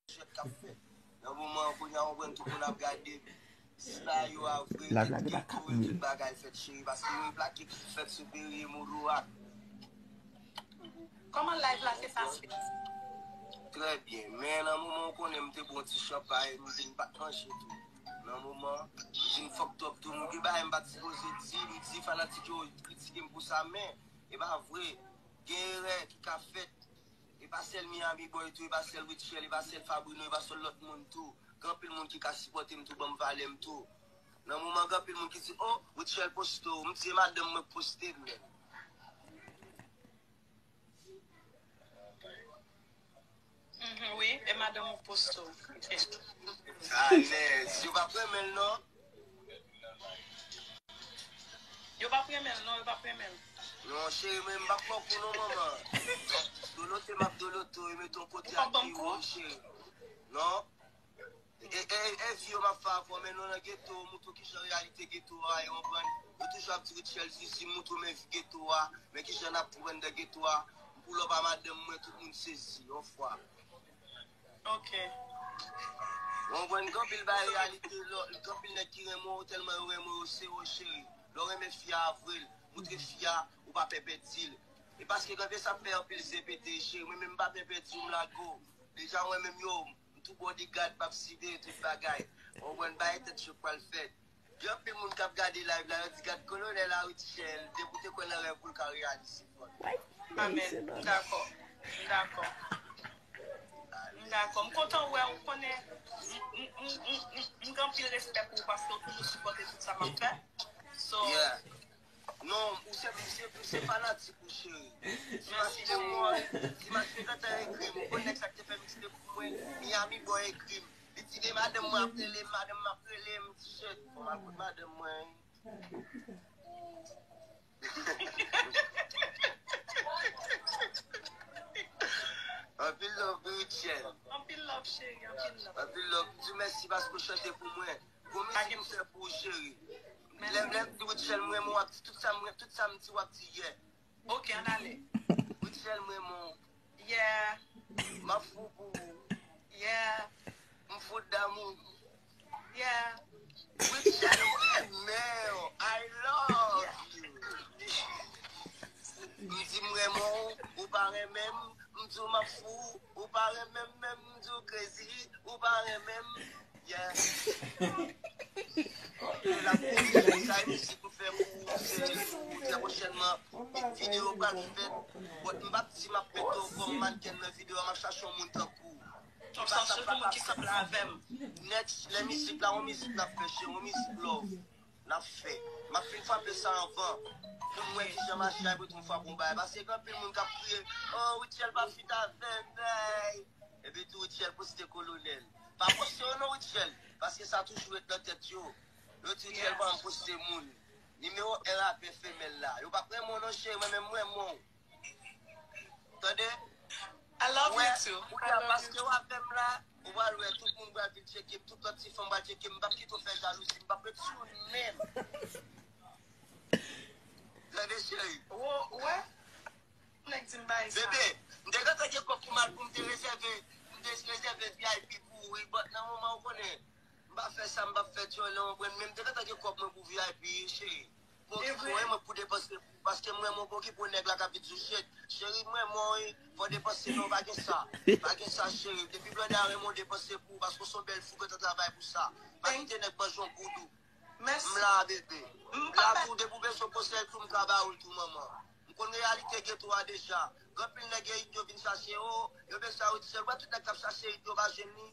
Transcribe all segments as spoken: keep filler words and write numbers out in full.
Chèt k ap fèt. Nan moman an, kounye a, ou konprann tout moun ap gade. Sila yo a vre, tout geto e tout bagay fèt, cheri. Paske yo replake ki fèt sou Perye Modo a. Kòman live la te pase? Trè byen. Men nan moman ou konnen m te bwè yon ti chanpay, m di m pa t manje tou. Nan moman, m di m fòk twòp tou. M gen bagay m pa t sipoze di, m di fanatik yo kritike m pou sa, men e pa vre. Gen erè ki ka fèt. E pa sèl Miami Boy tou, e pa sèl Rutshelle, e pa sèl Fabrino, e pa sèl lòt moun tou. Gen anpil moun ki ka sipòte m tou, ban m valè m tou. Nan moman, gen anpil moun ki di, "Oh, Rutshelle poste w." M di, "E madanm mwen k poste m menm." Mhm, wi, e madanm ou k poste w. Alèz, yo p ap renmen l non. Yo p ap renmen l non, yo p ap renmen l. Non, cheri, mwen m p ap pran kou non, manman. Dolote, m ap dolote w, e mete yon kote ak pi wo, cheri. Non. E, e, e, e vi yo m ap fè avè w, men nou nan geto, moutre w kijan reyalite geto a ye, w konprann? Yo toujou ap di Rutshelle Zizi, moutre w men vi geto a, men kijan n ap pran nan geto a, m pull up a madanm mwen, tout moun sezi, yon fwa. Ok. W konprann, gen anpil bagay reyalite, lò, gen anpil nèg ki renmen w, tèlman yo renmen w, yo sere w, cheri. Lè w renmen fi a, avwe l, moutre fi a, ou pa pè pèdi l. E paske gen anpil sa fè anpil zen pete, cheri, mwen menm m pa pè pèdi w, m lage w. Deja, mwen menm yo, m tou bodyguard, m ap siveye tout bagay. Ou konprann, bagay tèt cho k pral fèt. Gen anpil moun k ap gade live la, yo di, "Gad kolonèl a Rutshelle, depi w te kwè nan rèv ou, l ka reyalize fò l." Amèn. M dakò. M dakò. M dakò. M kontan wè w, konnen m, m, m, m, m, m gen anpil respè pou ou paske w toujou sipòte tout sa m ap fè. So, yeah. Non, ou se, ou se, ou se fanatik ou, cheri. Ti Maske mwen, Ti Maske gentan ekri m. Ou konn nèg sa k te fè mixtape pou mwen, Miami Boy ekri m. Li di, "De madanm mwen ap rele m, madanm mwen ap rele m, ti chèt." Fò m al kot madanm mwen. Anpil love, Rutshelle. Anpil love, cheri, anpil love. Anpil love. Di mèsi paske w chante pou mwen. Gwo mizik m fè pou ou, cheri. Lè, lè m di Rutshelle, m renmen w, w ap di tout sa m, tout sa m di, w ap di, yeah. Ok, ann ale. Rutshelle, m renmen w. Yeah. M ap fou pou ou. Yeah. M fou damou. Yeah. Rutshelle, m renmen w. I love you. M di m renmen w, ou pa renmen m. M di w m ap fou, ou pa renmen m menm. M di w crazy, ou pa renmen m. Yeah. L ap kouri, sa e mizik m fè pou ou, se pou trè pwochènman. Videyo pral fèt. But m p ap di m ap mete w kòm mannken nan videyo a, m ap chache yon moun tankou w. Donk sa se pou moun ki sanble avè m. Next, lè mizik la, yon mizik n ap fè, cheri, yon mizik love n ap fè. M ap fin frape sa anvan. Pou m wè kijan mache a, epi tou m frape yon bagay. Paske gen anpil moun k ap kriye, "Oh, Rutshelle pa feat avè m, ey." Epi tou Rutshelle poste kolonèl. Pa poste yo non, Rutshelle, paske sa toujou ret nan tèt yo. Yo di Rutshelle pa janm poste moun. Nimewo en rapè femèl la. Yo p ap renmen w non, cheri, mwen menm m renmen w. Tande? I love you too. Ou wè, paske w avè m la, ou pral wè tout moun pral vin tcheke m, tout lòt ti fanm pral tcheke m, m p ap kite w fè jalouzi, m p ap ret sou ou menm. Tande, cheri? Ou wè? Nèg di m bay sa. Bebe, m te gentan gen kòb pou m al pou m te rezève, m te rezève V I P pou ou, wi, but nan moman ou konnen, m pa fè sa, m p ap fè djòlè, w konprann, men m te gentan gen kòb mwen pou V I P, cheri. Pou okipe w, mwen pou depanse pou ou, paske m renmen w, pou okipe w, nèg la k ap vin sou shit. Cheri, m renmen w, wi, fò w depanse non, pa gen sa. Pa gen sa, cheri. Depi blòdè a renmen w, depanse pou ou, paske w se yon bèl fi, w gentan travay pou sa. Pa kite nèg manje yon goudou. M la, bebe. M la tou, depi w bezwen konsèy tou, m ka ba ou l tou, manman. M konn reyalite geto a deja. Gen anpil nèg yo, yo vin chache, o, yo bezwen Rutshelle. Wè tout nèg k ap chache Rutshelle, yo pa jwenn li.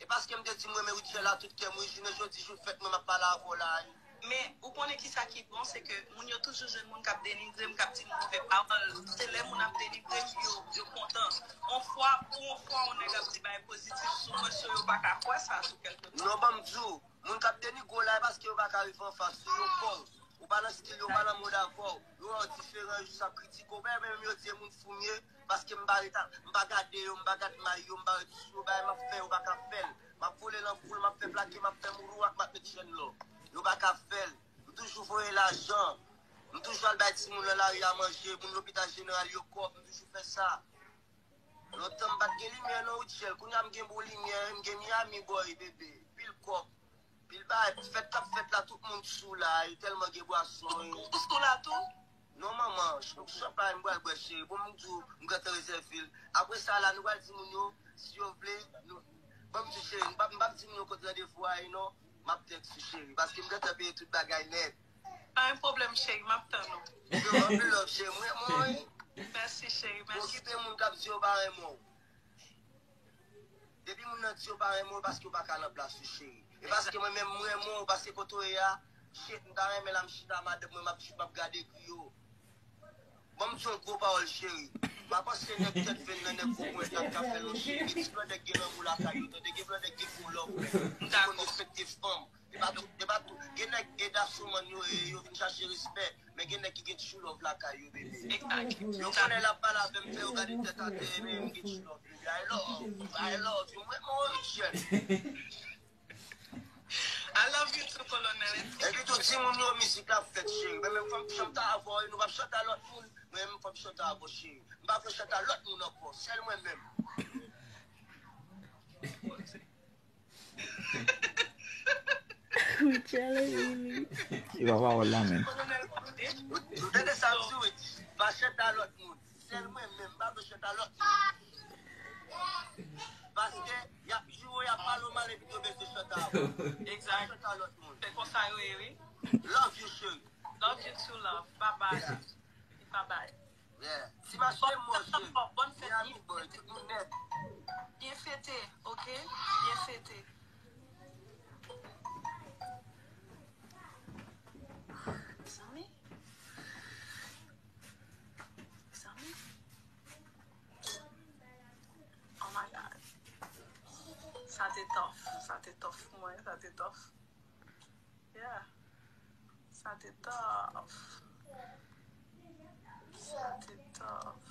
E paske m te di m renmen Rutshelle a tout kè m, wi, jounen jodi, jou fèt mwen, m ap pale avè w la. Men, ou konnen kisa ki bon, se ke moun yo toujou jwenn moun k ap denigre m, k ap di m move pawòl. Se lè moun ap denigre m, yo, yo kontan. On fwa, pou on fwa, on nèg ap di bagay pozitif sou mwen, so yo pa ka kwè sa, sou kèlke pwen. Non, ban m di w, moun k ap denigre w la, e paske yo pa ka rive anfas ou, yo pè w. Ou pa nan stil yo, ou pa nan mod avè w. Yo wè w diferan, yo jis ap kritike w. Menm yo di e moun fou m ye, paske m pa ret a, m pa gade yo, m pa gad may yo, m pa ret sou yo, bagay m ap fè, yo pa ka fè l. M ap vole nan foul, m ap fè plake, m ap fè moulouwak, m ap met chèn lò. Yo pa ka fè l. M toujou voye lajan. M toujou al bay timoun nan lari a manje, moun lopital jeneral yo kòb, m toujou fè sa. Lontan m pa t gen limyè non, Rutshelle. Kounye a m gen bon limyè, m gen Miami Boy, bebe. Pil kòb, pil bagay. Fèt k ap fèt la, tout moun sou la. E tèlman gen bwason. Ou sou la tou? Non, manman, ch- chanpay m pral bwè, cheri. Bon, m di w, m gentan rezève l. Apre sa la, nou pral di moun yo, si yo vle, nou. Ban m di, cheri, m p ap, m p ap di moun yo kot randevou a ye non. M ap tèks ou, cheri, paske m gentan peye tout bagay nèt. Pa gen pwoblèm, cheri, m ap tann ou. Yo, anpil love, cheri. Mwen, mwen, wi. Mèsi, cheri, mèsi. Okipe moun k ap di yo pa renmen w. Depi moun nan di yo pa renmen w, paske yo pa ka nan plas ou, cheri. E paske mwen menm, mwen renmen w, paske kote w ye a, shit, m ta renmen la, m chita, madanm mwen, m ap, m ap gade griyo. Ban m di yon gwo pawòl, cheri. Pa panse nèg tèt venn nan, nèg gwo ponyèt la k ap fè l non, cheri. Gen ti blòdè k gen lanmou lakay yo, tande, gen blòdè k gen gwo love. Ou konn respekte fanm. E pa tout, e pa tout. Gen nèg e dasoman yo ye, yo vin chache respè. Men gen nèg ki gen true love lakay yo, bebe. Exactly. Yo konnen l ap pale avè m, fè yo gade tèt atè, men m gen true love, bebe. I love, I love you. Mwen, mwen, Rutshelle. I love you too, Colonel. Epi tou, di moun yo mizik la fèt, cheri. Men menm fò m chante avè w, nou p ap chante a lòt moun. Mwen menm fò m chante avè w, cheri. M pa vle chante a lòt moun ankò. Sèl mwen menm. Rutshelle e Willy. E pa pawòl la menm. Ou tande sa m di, wi? Pa chante a lòt moun. Sèl mwen menm, m pa vle chante a lòt moun. Paske y ap joure, y ap pale w mal epi yo bezwen chante avè w. Egzak. Chante a lòt moun. Se konsa yo ye, wi. Love you, cheri. Love you too, love. Bye bye. Bye bye. Yeah. Ti mache mò, cheri. Bòn fèt. Miami boy, tout moun nèt. Byen fete, ok? Byen fete. Mezanmi. Mezanmi. Oh my God. Sa te tough. Sa te tough pou mwen. Sa te tough. Yeah. Sa te tough. Sa te tough.